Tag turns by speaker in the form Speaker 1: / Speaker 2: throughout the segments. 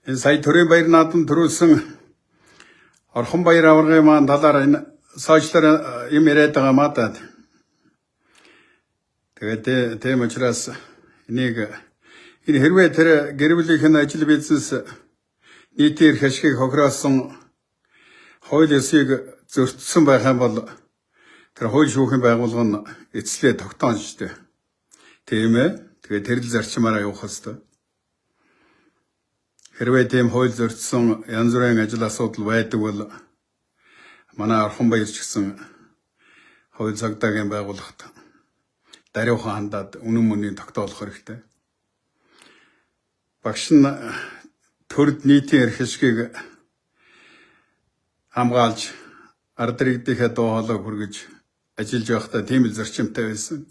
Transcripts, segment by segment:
Speaker 1: Энэ сая төрийн баяр наадам төрүүлсэн Орхон баяр аваргын маань талаар энэ social аар юм яриад байгаа маа да. Тэгээд тийм учраас энийг энэ хэрвээ тэр гэр бүлийнх нь ажил бизнес, нийтийн эрх ашигыг хохироолсон, хууль ёсыг зөрчсөн байх юм бол тэр хууль шүүхийн байгууллага нь эцэслээ тогтооно шүү дээ. Тийм ээ. Тэгээд тэр л зарчмаараа явах хэвээр. Хэрвээ тийм хууль зөрчсөн янз бүрийн ажил асуудал байдаг бол манай Орхон баяр ч гэсэн хууль цагдаагийн байгууллагт даруйхан хандаад үнэн мөнийг тогтоолох хэрэгтэй. Багш нь төрд нийтийн эрх ашигыг хамгаалж, ард иргэдийнхээ дуу хоолойг хүргэж ажиллаж байхдаа тийм л зарчимтай байсан.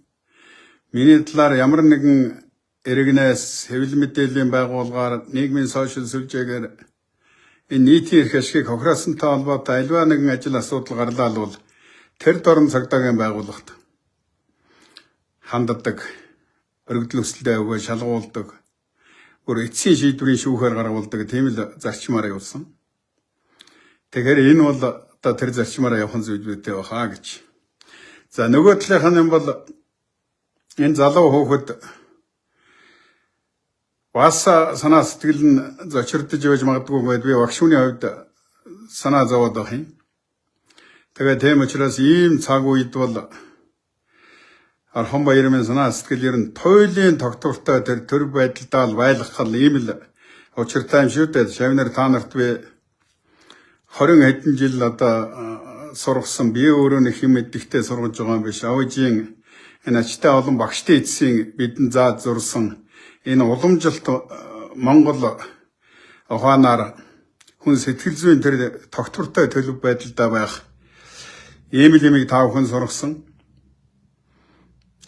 Speaker 1: Миний талаар ямар нэгэн иргэнээс, хэвлэл мэдээллийн байгууллагаар, нийгмийн social сүлжээгээр энэ нийтийн эрх ашигыг хохироосонтой холбоотой аливаа нэгэн ажил асуудал гарлаа л бол тэр дорн цагдаагийн байгууллагт ханддаг, өргөдөл өсөлтөө өгөө шалгуулдаг, бүр эцсийн шийдвэрийн шүүхээр гаргуулдаг тийм л зарчмаар явуулсан. Тэгэхээр энэ бол одоо тэр зарчмаараа явах зүйлүүдтэй байхаа гэж. За, нөгөө талынх нь юм бол энэ залуу хүүхэд бас санаа сэтгэл нь зочирдож байж магадгүй байд, би багш хүний хувьд санаа зовоод байх юм. Тэгээ тийм учраас ийм цаг үед бол Орхон баярын санаа сэтгэл ер нь туйлын тогтвортой тэр төр байдалдаа л байлгах л ийм л учиртай юм шүү дээ. Шавнар, та нарт би 20 хэдэн жил одоо сургасан, би өөрөө нэг юм мэддэгтэй сургаж байгаа юм биш. Авижийн энэ ачтай олон багштай эцсийн бидэн зааж зурсан энэ уламжлалт Монгол ухаанаар хүн сэтгэл зүйн тэр тогтвортой төлөв байдалдаа байх ийм л юмыг та бүхэн сургасан.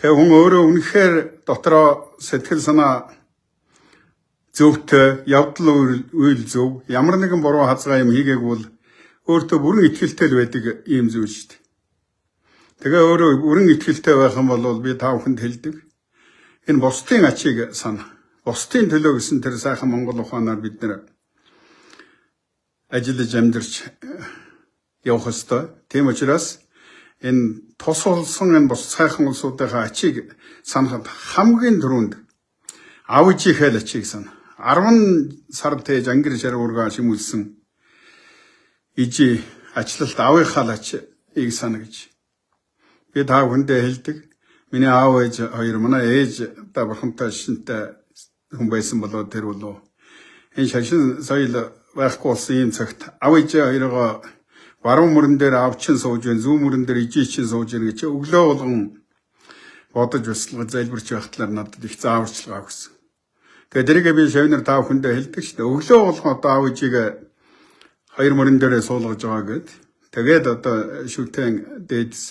Speaker 1: Тэгээ хүн өөрөө үнэхээр дотроо сэтгэл санаа зөвтэй, явдал үйл зөв, ямар нэгэн буруу хазгай юм хийгээгүй бол өөртөө бүрэн итгэлтэй л байдаг ийм зүйл шүү дээ. Тэгээ өөрөө бүрэн итгэлтэй байх юм бол би та бүхэнд хэлдэг. Энэ бусдын ачийг сана. Бусдын төлөө гэсэн тэр сайхан монгол ухаанаар бид нэр ажиллаж амьдарч явах ёстой. Тийм учраас энэ тус улсын, энэ бус сайхан улсуудынхаа ачийг санахад хамгийн түрүүнд аав ээжийнхээ л ачийг сана. 10 сар тээж ангир шаргуургаа шимүүлсэн ижи ачлалт аавынхаа л ачийг сана гэж. Би та бүхэндээ хэлдэг. Миний аав ээж хоёр, манай ээж одоо бурхантай шинтэй хүн байсан болоо тэр болов. Энэ шашин соёл байхгүй болсон ийм цагт аав ээжээ хоёроо баруун мөрөн дээр аав чинь сууж байна, зүүн мөрөн дээр ижий чинь сууж байна гэж өглөө болгон бодож бясалгаж залбирч байх талаар надад их зааварчилгаа өгсөн. Тэгээ тэрийг би шавнар та бүхэндээ хэлдэг шүү дээ. Өглөө болгон одоо аав ээжийг хоёр мөрөн дээрээ суулгаж байгаа гэд. Тэгээд одоо шүтэн, дээдс,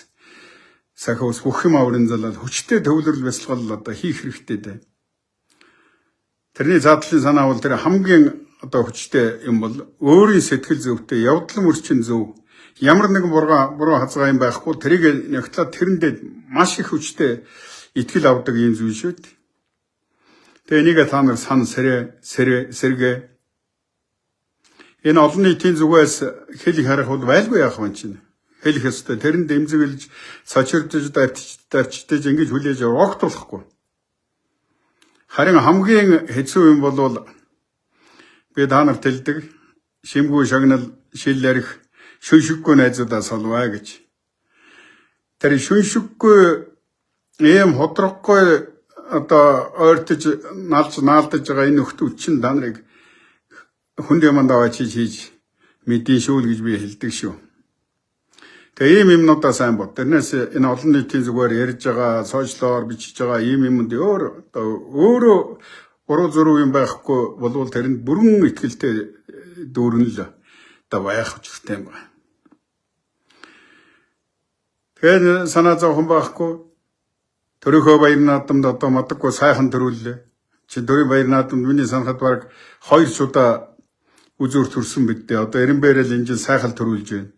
Speaker 1: сахиус бүх юм аврын залал хүчтэй төвлөрөл бясалгал одоо хийх хэрэгтэй дээ. Тэрний заадлын санаа бол тэр хамгийн одоо хүчтэй юм бол өөрийн сэтгэл зөвтэй, явдал мөрчин зөв, ямар нэгэн буруу хазгай юм байхгүй, тэрийг нягтлаад тэрэндээ маш их хүчтэй итгэл авдаг ийм зүйл шүү дээ. Тэгээ энийг та нар сан сэрэ сэрэ сэргээ. Энэ олон нийтийн зүгээс хэл харах бол байлгүй яах вэ чинь. Хэлэх ёстой. Тэрэнд эмзэглэж, сочирдож, давтж, давчтаж ингэж хүлээж огт болохгүй. Харин хамгийн хэцүү юм бол би та нарт хэлдэг. Шимгүй шагнал, шил арх, шүншиггүй найзуудаа солваа гэж. Тэр шүншиггүй ийм ходроггүй одоо ойртож налж наалдаж байгаа энэ нөхдүүд чинь та нарыг хүнд юманд аваач хийж мэдэн шүү л гэж би хэлдэг шүү. Тэгээ ийм юмнуудаа сайн бод. Тэрнээс энэ олон нийтийн зүгээр ярьж байгаа, social оор бичиж байгаа ийм юмд өөр одоо өөрөө буруу зуруу юм байхгүй болвол тэрэнд бүрэн итгэлтэй дүүрэн л одоо байх учиртай юм байна. Тэгэхээр санаа зовхон байхгүй. Төрийнхөө баяр наадамд одоо мадаггүй сайхан төрүүллээ. Чи төрийн баяр наадамд миний санахад бараг хоёр удаа үзүүр төрсөн бидтэй. Одоо Эренбэрэл энэ жил сайхан төрүүлж байна.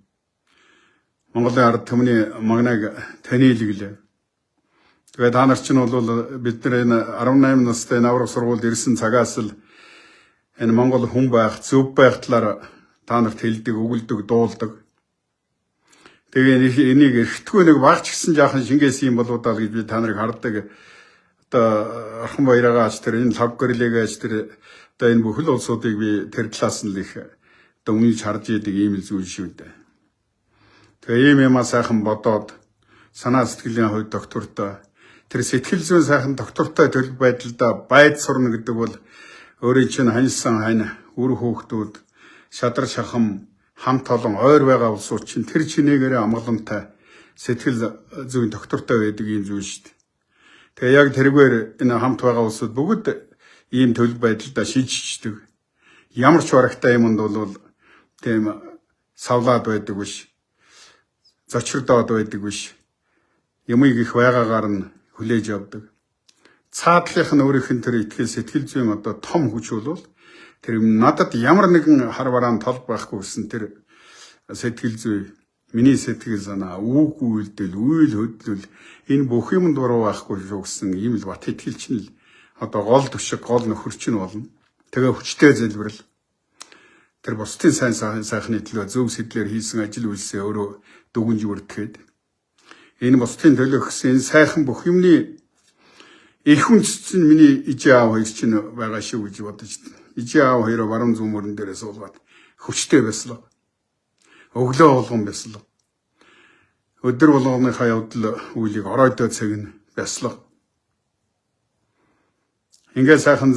Speaker 1: Монголын ард түмний магнаг танийлглээ. Тэгээ та нар чинь бол бид нар энэ 18 настай энэ аврах сургуульд ирсэн цагаас л Энэ Монгол хүн байх, зөв байх талаар та нарт хэлдэг, өгөлдөг, дуулдаг. Тэгээ энийг эрхтгүү нэг багч гисэн жаахан шингээсэн юм болоо даа гэж би та нарыг хардаг. Одоо Орхон баяраагаа ач тэр энэ лав гэрлэгээ ач тэр одоо энэ бүхэл улсуудыг би тэр талаас нь л их одоо үнэлж харж идэг ийм л зүйл шүү дээ. Тэгээ ийм юмаа сайхан бодоод санаа сэтгэлийн хувьд доктортой тэр сэтгэл зүйн сайхан доктортой төлөв байдалда байд сурна гэдэг бол өөрийн чинь ханьсан хань үр хөөхтүүд шадар шахам хамт олон ойр байгаа улсууд чинь тэр чинээгээрээ амгалантай сэтгэл зүйн доктортой байдаг ийм зүйл шүү дээ. Тэгээ яг тэргээр энэ хамт байгаа улсууд бүгд ийм төлөв байдалда шилжчихдэг. Ямар ч барагтай юмд бол тийм савлаад байдаг биш. Зочирдоод байдаг биш. Юмыг их байгаагаар нь хүлээж авдаг. Цаадлынх нь өөрийнх нь тэр итгэл сэтгэл зүйн одоо том хүч бол тэр надад ямар нэгэн хар бараан тол байхгүй гэсэн тэр сэтгэл зүй, миний сэтгэл санаа, үг үйлдэл, үйл хөдлөл энэ бүх юмд буруу байхгүй шүү гэсэн ийм л бат итгэл чинь л одоо гол түшиг, гол нөхөр чинь болно. Тэгээ хүчтэй залбирал. Тэр бусдын сайн сайхны төлөө зөв сэтлэр хийсэн ажил үйлсээ өөрөө дүгнж бүртгэхэд энэ бусдын төлөө гэсэн энэ сайхан бүх юмны их үндэс чинь миний ижээ аав хоёр чинь байгаа шүү гэж бодож ижээ аав хоёроо баруун зүүн мөрөн дээрээ суулгаад хүчтэй бяслаг. Өглөө болгон бяслаг. Өдөр болгоныхаа явдал үйлийг оройдоо цаг нь бяслаг. Ингээд сайхан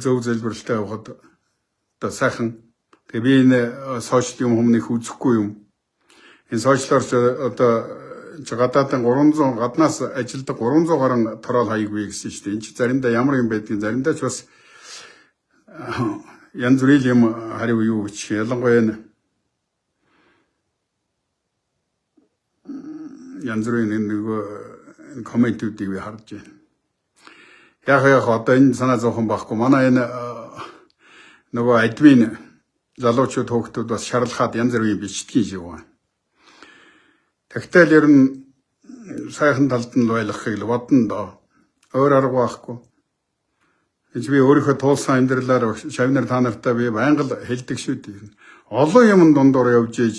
Speaker 1: зөв залбиралтай явхад одоо сайхан. Тэгээ би энэ сошиал юм хүмүүнийх үзэхгүй юм. Энэ сошиалор одоо гадаадын 300 гаднаас ажилдаг 300 гаруй тороол хаяггүй гэсэн шүү дээ. Энд чи заримдаа ямар юм байдгийг заримдаа ч бас янз бүрийн юм хариу юу гэж ялангуяа энэ янз бүрийн нөгөө комментүүдийг би харж байна. Яг одоо энэ санаа зовхон байхгүй. Манай энэ нөгөө админ залуучууд хөөхтүүд бас шарлахад янз бүрийн бичдэг юм шиг байна. Тэгтэл ер нь сайхан талд нь байлгахыг л бодно доо. Өөр арга байхгүй. Энд би өөрийнхөө туулсан амьдралаар шавнар та нартай би байнга л хэлдэг шүү дээ. Олон юм дундуур явж ийж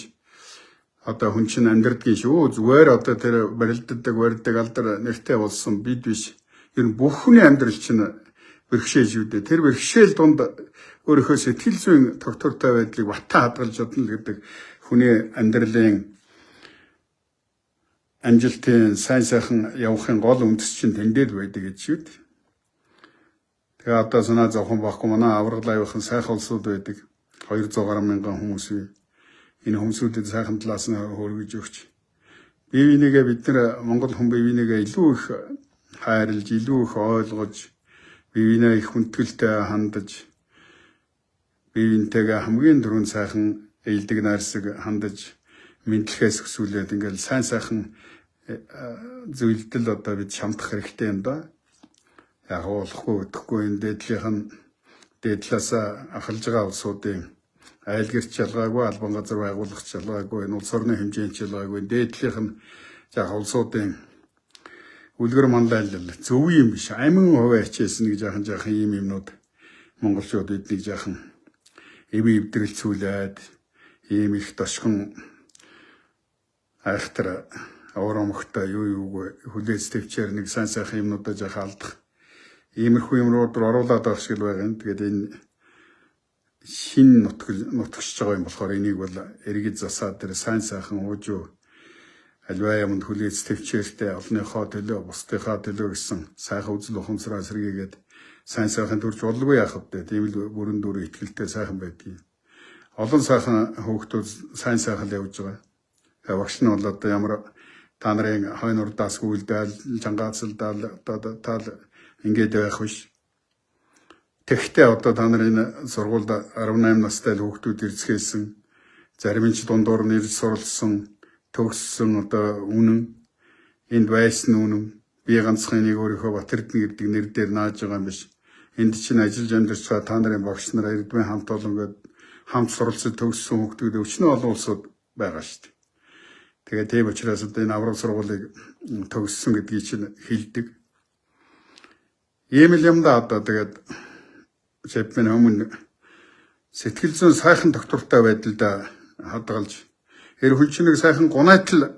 Speaker 1: одоо хүн чинь амьдрдгийн шүү. Зүгээр одоо тэр барилддаг, барьдаг алдар нэртэй болсон бид биш. Ер нь бүх хүний амьдрал чинь бэрхшээл шүү дээ. Тэр бэрхшээл дунд өөрийнхөө сэтгэл зүйн тогтвортой байдлыг батан хадгалж чадна л гэдэг хүний амьдралын амжилтын сайн сайхан явахын гол үндэс чинь тэндээ л байдаг гэж шүү дээ. Тэгээ одоо санаа зовхон байхгүй манай аврал аюухан сайхан улсууд байдаг. 200 гаруй мянган хүмүүс бий. Энэ хүмүүсүүдэд сайхан талаас нь хөргөж өгч. Бие бинийгээ бид нар Монгол хүн бие бинийгээ илүү их хайрлж, илүү их ойлгож, бие бинээ их хүндэтгэлтэй хандаж, бие биентэйгээ хамгийн түрүүнд сайхан ээлдэг найрсаг хандаж, мэдлэхээс өсвөлээд ингээл сайн сайхан зүйлдэл одоо бид шамдах хэрэгтэй юм да. Яг уулахгүй өдөхгүй энэ дээдлийнх нь дээдлээс ахалж байгаа улсуудын айлгэрч ялгаагүй, албан газар байгуулагч ялгаагүй, энэ улс орны хэмжээнд ялгаагүй, дээдлийнх нь яг улсуудын үлгэр манлайлал зөв юм биш. Амин хувиа хичээсэн нэг жаахан жаахан ийм юмнууд монголчууд эднийг жаахан эв эвдрэлцүүлээд ийм их тошгон айхтар уур амхтай юу юугүй хүлээж төвчээр нэг сайн сайхан юмнуудаа жаахан алдах иймэрхүү юмрууд руу оруулаад байх шиг л байгаа юм. Тэгээд энэ шин нутагшиж байгаа юм болохоор энийг бол эргэж засаад тэр сайн сайхан уужуу альва юмд хүлээж төвчээртэй олонныхоо төлөө бусдынхаа төлөө гэсэн сайхан үзэл ухамсараа сэргийгээд сайн сайхан төрж болгүй яах вэ? Тийм л бүрэн дүр итгэлтэй сайхан байдгийг. Олон сайхан хүүхдүүд сайн сайхан л явж байгаа. Тэгээ багш нь бол одоо ямар та нарын хойно урдаас гүйлдээл, чангаацалдаал одоо таал ингээд байх биш. Тэгвэл одоо та нар энэ сургуульд 18 настай л хүүхдүүд ирцгээсэн. Зарим нь ч дундуур нь ирж суралцсан, төгссөн одоо үнэн энд байсан үнэн. Би ганцхан энийг өөрийнхөө Батэрдэн гэдэг нэр дээр нааж байгаа юм биш. Энд чинь ажиллаж амьдарч байгаа та нарын багш нар Эрдмийн хамт олон гээд хамт суралцаж төгссөн хүүхдүүд өчнөө олон улсууд байгаа шүү дээ. Тэгээ тийм учраас одоо энэ аврал сургуулийг төгссөн гэдгийг чинь хэлдэг. Ийм л юм да одоо тэгээд шеф минь өмнө Сэтгэл зүйн сайхан доктортой байдалд хадгалж тэр хүн чинь нэг сайхан гунайтал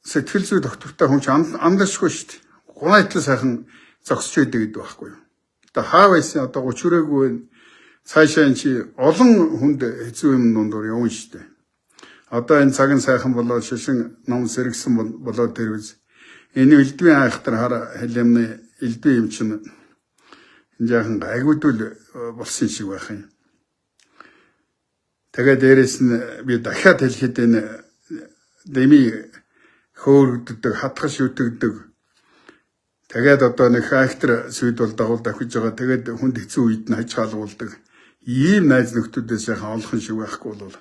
Speaker 1: сэтгэл зүй доктортой хүн чинь амлашгүй шүү дээ. Гунайтал сайхан зогсож байдаг гэдэг байхгүй юу. Одоо хаа байсан одоо 30 хүрээгүй байна. Цаашаа эн чи олон хүнд хэцүү юм дундуур явна шүү дээ. Одоо энэ цаг нь сайхан болоод шашин ном сэргсэн болоод тэрвэз энэ элдвийн айхтар хар халимны элдвийн юм чинь энэ жаахан гайгүйдүүл болсон шиг байх юм. Тэгээд дээрэс нь би дахиад хэлэхэд энэ деми хөөрөгддөг, хатгах шүтгдэг. Тэгээд одоо нэг айхтар сүйд бол дагуул давхиж байгаа. Тэгээд хүнд хэцүү үед нь хаж хаалгуулдаг. Ийм найз нөхдүүдээс яхан олох шиг байхгүй бол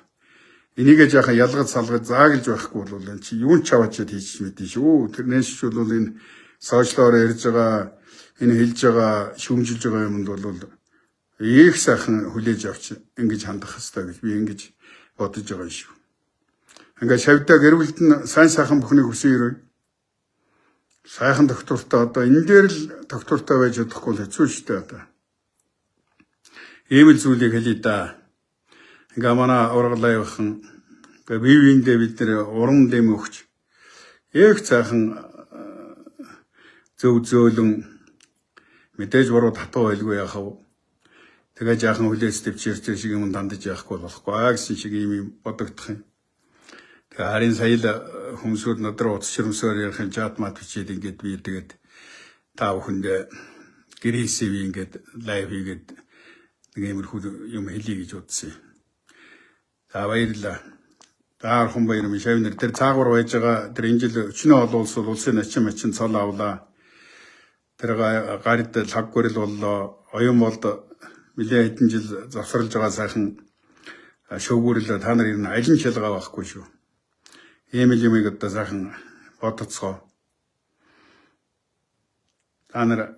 Speaker 1: энийгээ жаахан ялгаж салгаж зааглаж байхгүй бол энэ чи юун ч аваач хийж мэдэн шүү. Тэрнээс ч бол энэ сошиалоор ярьж байгаа, энэ хэлж байгаа, шүүмжилж байгаа юмд бол их сайхан хүлээж авч ингэж хандах хэрэгтэй гэж би ингэж бодож байгаа юм шүү. Ингээд шавьдаа гэрвэлд нь сайн сайхан бүхнийг хүсэн өрөө. Сайхан доктортой одоо энэ дээр л доктортой байж чадахгүй л хэцүү шүү дээ одоо. Ийм л зүйлийг хэлье да. Ингээ манай ургалаавхан ингээ бие биендээ бид нэр уран дэм өгч их сайхан зөв зөөлөн мэдээж буруу татуу байлгүй яхав. Тэгээ жаахан хүлээс төвчээртэй шиг юм дандаж яахгүй болохгүй аа гэсэн шиг ийм юм бодогдох юм. Тэгээ харин сая л хүмүүсүүд над руу утас чирмсээр ярих юм чат мат бичээд ингээд би тэгээд та бүхэндээ гэрээсээ би ингээд лайв хийгээд нэг иймэрхүү юм хэлье гэж бодсон юм. За баярлалаа. За архан баяр минь шавнар тэр цаагуур байж байгаа тэр энэ жил өчнөө олон улс улсын начин мачин цол авлаа. Тэр гарид лаг гөрөл боллоо. Оюун болд нэлээд хэдэн жил завсарлаж байгаа сайхан шөөгүүрэл та нар ер нь аль нь шалгаа байхгүй шүү. Ийм л юмыг одоо сайхан бодоцгоо. Та нар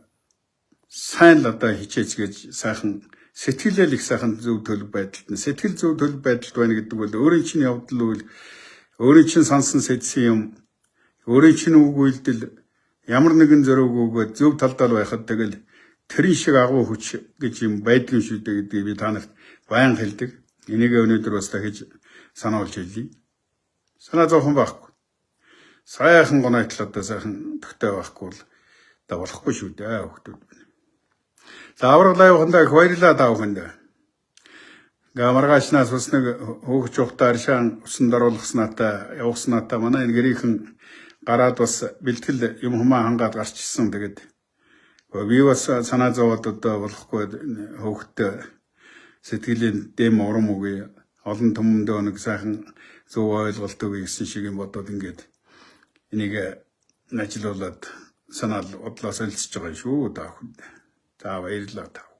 Speaker 1: сайн л одоо хичээцгээж сайхан сэтгэлээ л их сайхан зөв төлөв байдалд нь сэтгэл зөв төлөв байдалд байна гэдэг бол өөрийн чинь явдал үйл өөрийн чинь сансан сэтсэн юм өөрийн чинь үг үйлдэл ямар нэгэн зөрүүг өгөөд зөв талдаа л байхад тэгэл тэрэн шиг агуу хүч гэж юм байдгийн шүү дээ гэдгийг би та нарт баян хэлдэг. Энийг өнөөдөр бас дахиж сануулж хэлье. Санаа зовхон байхгүй. Сайхан гонойтлоо одоо сайхан тогтоо байхгүй бол одоо болохгүй шүү дээ хүүхдүүд минь. За аврал лайвхандаа их баярлалаа та бүхэндээ. Ингээ маргаашнаас бас нэг хөөгч ухтаа аршаан усан даруулгаснатай явуулсанаатай манай энэ гэрийнхэн гараад бас бэлтгэл юм хумаа хангаад гарчсан. Тэгээд би бас санаа зовоод одоо болохгүй хөөгтөө сэтгэлийн дэм урам үгүй олон түмэндөө нэг сайхан зөв ойлголт өгье гэсэн шиг юм бодоод ингээд энийг ажиллуулад санаал бодлоо солилцож байгаа юм шүү та бүхэнд. За баярлалаа та.